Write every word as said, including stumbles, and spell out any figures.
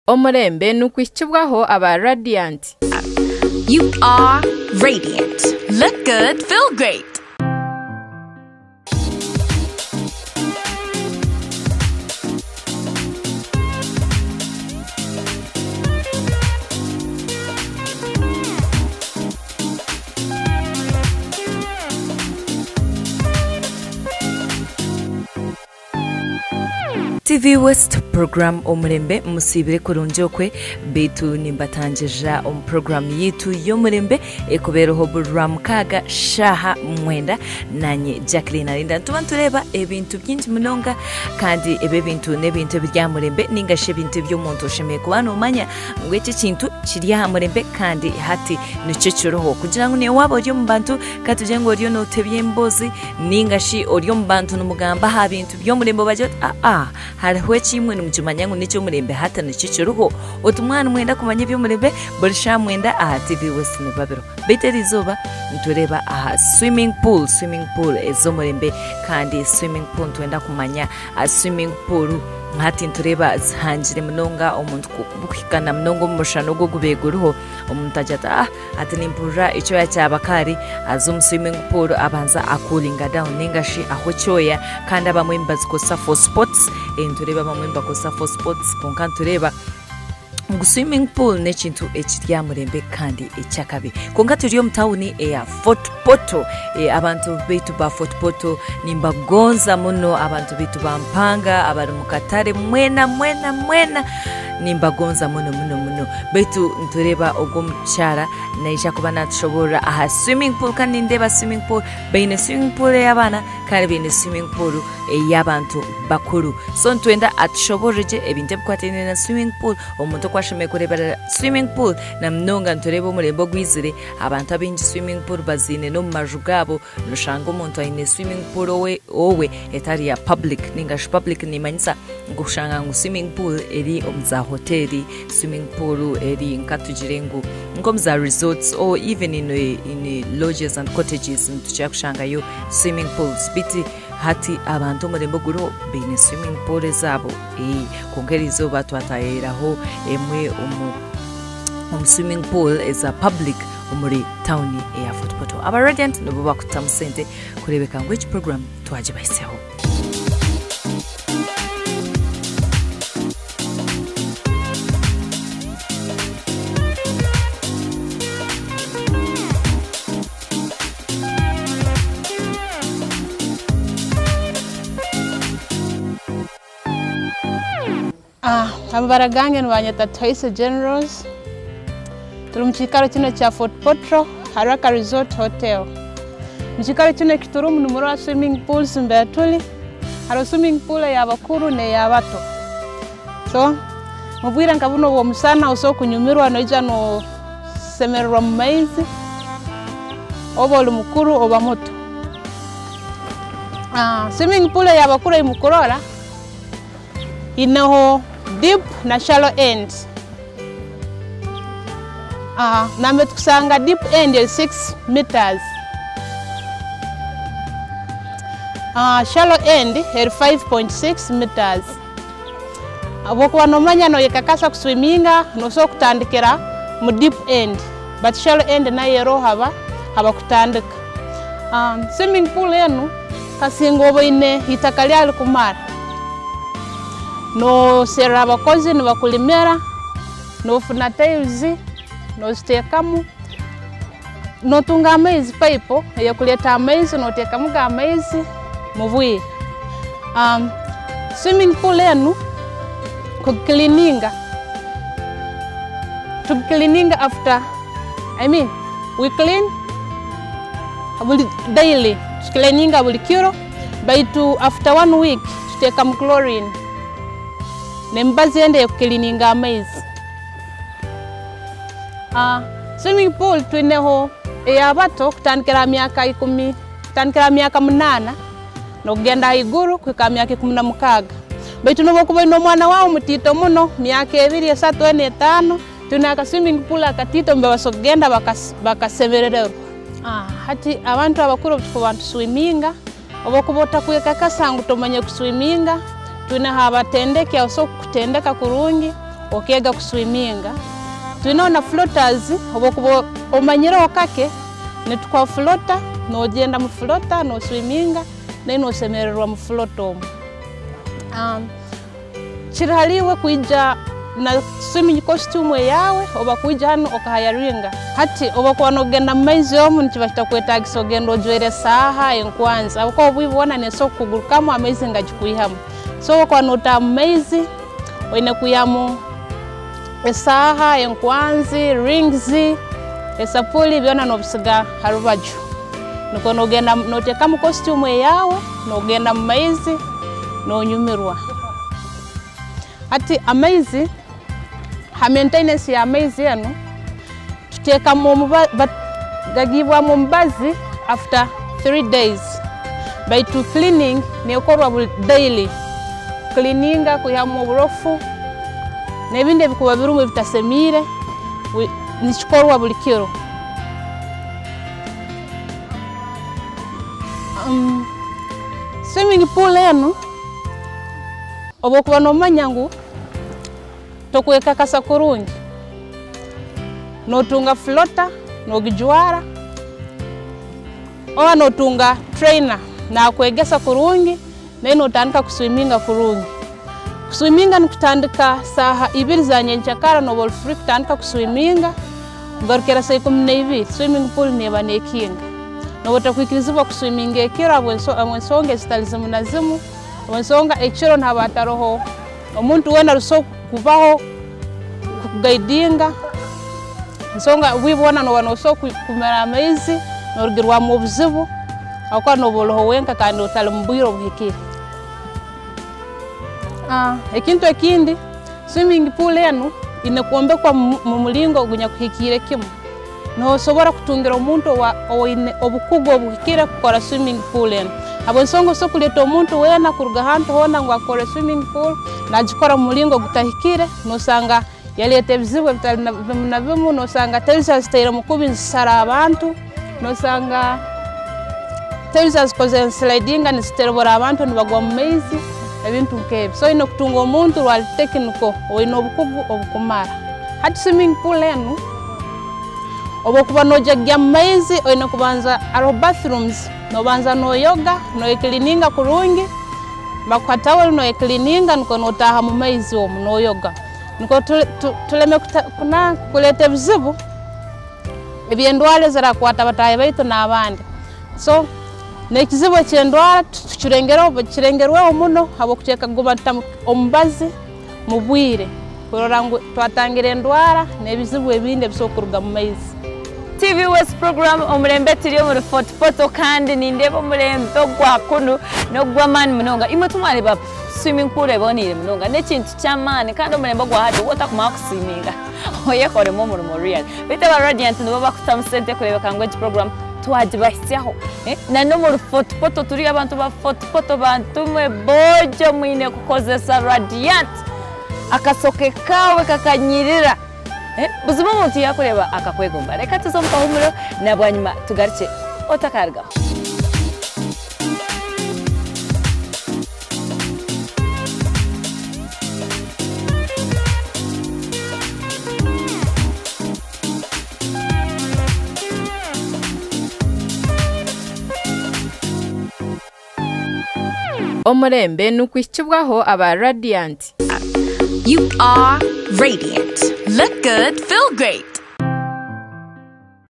Omulembe nukuhikibwaho aba Radiant. You are radiant. Look good, feel great. T V West, program Omulembe, musiibire kurungi okwe, baitu nimbatangirra omu program yaitu y'Omulembe, ekubeereho buli Rwamukaaga, shaaha mwenda, nanye Jacqueline Arinda. Nituba nitureeba ebintu bingi munonga, kandi ebi ebintu n'ebintu ebiri aha mulembe, ninga shi ebintu ebi omuntu oshemereire kuba noomanya ngu eki ekintu kiri aha mulembe, kandi hati nikyo kiriho. Kugira ngu niiwe waaba ori omu bantu, katugire ngu oriyo nootebya emboozi, ninga shi ori omu bantu nimugamba aha bintu by'omulembe, obagira oti, "Ah, ah, hariho eki imwe nimukimanya ngu n'eky'omulembe hati nikyo kiriho?" Oti, "Mwana, nimwenda kumanya eby'omulembe?" Buli shaaha mwenda aha T V West nibiba biriho. Baitu eri izooba nitureeba aha swimming pool, swimming pool ez'omulembe, kandi swimming pool nitwenda kumanya, ah, swimming pool hati nitureeba zihangire munonga omuntu ku-, kuhikana munonga omu mushana ogu ogubaire guriho, omuntu agira ati, "Ah, hati nimpurra ekyoya kyabakaari," aza omu swimming pool, abanza a coolinga down, ninga shi ahwa ekyoya, kandi abamwe nibazikozesa for sports, eh, nitureeba abamwe nibakozesa for sports, kwonka nitureeba ngu swimming pool n'ekintu ekiri aha mulembe kandi eky'akabi. Kwonka turi omu tauni eya Fort Portal, eh, abantu baitu ba Fort Portal nimbagonza muno, abantu baitu ba Mpanga, abali mu katare, mwena, mwena, mwena, nimbagonza muno, muno, muno. Baitu nitureeba ogu omukyara naija kuba natushoborra aha swimming pool, kandi nindeeba swimming pool, baine swimming pool ey'abaana, kandi baine swimming pool ey'abantu bakuru. So, nitwenda atushoborre gye ebintu ebikwataine na swimming pool, omuntu oku ashemereire kureeberera swimming pool, na munonga nitureeba omulembe ogwizire, abantu abaingi swimming pool baziine n'omu maju gaabo. Noshanga omuntu aine swimming pool owe, owe etali ya public, ninga shi public nimanyisa ngu kushanga ngu swimming pool eri omu za hoteri, swimming pool eri nka tugire ngu, nk'omu za resorts, or even in, in lodges and cottages, nitukira kushangayo swimming pools. Biti hati abantu omulembe oguliho baine swimming pool ezaabo. Eh, kwonka eri izooba twatahiraho emwe omu, omu swimming pool eza public omuri town eya Fort Portal. Aba Radiant nibo bakutamu sente kureebeka ngu egi program twagibaiseho. Ah, amabara gange nibanyeta Tuhaise Generals. Tuli mu kiikaro kinu ekya Fort Portal, ha Raka Resort Hotel. Mu kiikaro kinu ekiturumu, nimurola swimming pools mbeya tuli. Haroho swimming pool ey'abakuru n'ey'abato. So, mu bwire nka bunu obw'omusana, osobola kunyumirwa, noija nosemererwa mu maizi, oba oli mukuru oba muto. Ah, swimming pool ey'abakuru ei mukurora, Ineho deep na shallow end. Ah, nambere tukusanga deep end eri six meters. Ah, shallow end eri five point six meters. Obwokuba nomanya noyekakasa kuswiminga, nosobora kutandikira mu deep end. But shallow end nayo eroho haba, haba kutandika. Um, swimming pool enu, kasinga oba oine itaka lyali kumara. Noserra abakozi nibakulimira, nofuna tiles, nozitekamu, notunga amaizi, pipe eyokuleeta amaizi, notekamu ga amaizi mu bwire. Um, swimming pool enu, kugicleaninga, tugicleaninga after, I mean, we clean buli daily, tucleaninga buli kiro, baitu after one week, tutekamu chlorine. N'emibazi endi ey'okucleaninga amaizi. Ah, swimming pool twineho ey'abato kutandikira ha myaka ikumi, kutandikira ha myaka munaana, n'okugenda haiguru kuhika ha myaka ikumi na mukaaga. Baitu n'obu okuba oine omwana waawe omutiito muno, myaka ebiri, esatu, ena, etaano, twine aka swimming pool akatiito, nibabaasa okugenda bakas-, bakasemerererwa. Ah, hati abantu abakuru obu tukuba nituswiminga, obu okuba otakwekakasa ngu tomanye kuswiminga, twineho abatendeki abasobora kukutendeka kurungi, Okeega kuswiminga. Twineho na floaters, obu okuba omanyireho kake, nitukuha floater, nogenda mu floater, noswiminga, then nosemererwa mu floater omu. Um, kiri hali iwe kwija na swimming costume eyaawe, oba kwija hanu okahayaringa. Hati, obu okuba nogenda mu maizi omu, nikiba kitakwetagisa ogenda ojwaire esaaha enkwanzi, habwokuba obwire bwona nesobora kukugurukamu, amaizi ngagikwihamu. So, obu okuba notaaha mu maizi, oine kwihamu esaaha, enkwanzi, rings, esapuli, byona nobisiga ha rubaju. Nukwo nogenda, notekamu costume eyaawe, nogenda mu maizi, nonyumirwa. Hati amaizi, ha maintenance y'amaizi enu, tutekamu omuba-, bat-, gagiibwamu omubazi after three days. Baitu cleaning nekorwa buli daily. Cleaninga, kwihamu oburofu, n'ebindi ebikuba birumu ebitasemiire, wi-, nikikorwa buli kiro. Um, swimming pool enu, obu okuba nomanya ngu tokwekakasa kurungi, notunga floater, nogijwara, oba notunga trainer, nakwegesa kurungi, then notandika kuswiminga kurungi. Kuswiminga nikutandika saaha ibiri za nyenkyakara, noba oli free kutandika kuswiminga, kugarukira saaha ikumi na ibiri, swimming pool neeba nekinga. Noba otakwikirizibwa kuswiminga ekiro habw'enso-, habw'ensonga ezitali zimu na zimu, habw'ensonga ekiro nihaba hataroho omuntu weena aruso- kubaho kukugaidinga. Ensonga, obwire bwona nooba noosobora kwi-, kumira amaizi, noorugirwamu obuzibu, habwokuba nooba oliho wenka kandi otali mu bwire obuhikire. Ah, ekintu ekindi, swimming pool enu eine kwombekwa mu, mu mulingo ogunyakuhikiire kimu. Noosobora kutungira omuntu owa-, owaine obukugu obuhikire kukora swimming pool enu. Habw'ensonga, osobola kuleeta omuntu weena kuruga ahantu hoona ngu akole swimming pool, naagikora mu mulingo ogutahikire, noosanga yaleeta ebizibu ebitali na, bimu na bimu, noosanga tiles azitairemu kubi, nizisara abantu, noosanga tiles azikoze nslidinga, niziterobora abantu, nibagwa mu maizi, ebintu nk'ebi. So, oine kutunga omuntu owali technical, owaine obukugu obukumara. Hati swimming pool enu, obu okuba noogya kugya mu maizi, oine kubanza, haroho bathrooms, noobanza nooyoga, noyecleaninga kurungi, bakuha towel, noyecleaninga, nukwo nootaaha mu maizi omu, nooyoga. Nukwo tu-, tu-, tuleme kuta-, kuna-, kuleeta ebizibu eby'endwara ezirakwata bataahi baitu n'abandi. So, n'ekizibu eky'endwara tu-, tukirengereho, kirengerweho muno habw'okucweka kuguma tutamu omubazi mu bwire, kurora ngu twatangira endwara n'ebizibu ebindi ebisobora kuruga mu maizi. T V West program, omurembe tuli omuri Fort Portal, kandi nindeeba omurembe ogwa kunu n'ogw'amaani munonga. Imwe timwareba swimming pool eboneire munonga, n'ekintu ky'amaani, kandi omurembe ogwa hati, obu otakumanya kuswiminga, oyekoremu omurimo real. Baitu aba Radiant nibo bakutamu sente kureebeka ngu egi program twagibahitsyaho. Eh, na n'omuri Fort Portal tuli abantu ba Fort Portal, bantu mwe boojo mwine kukozesa Radiant. Akasoke kaawe kakanyirira. Eh, buzima omuntu yakureeba akakwegomba. Leka tuze omu kahumuro, na bwanyima tugarukye otakarugaho. Omurembe nukuhikibwaho aba Radiant. You are radiant. Look good, feel great.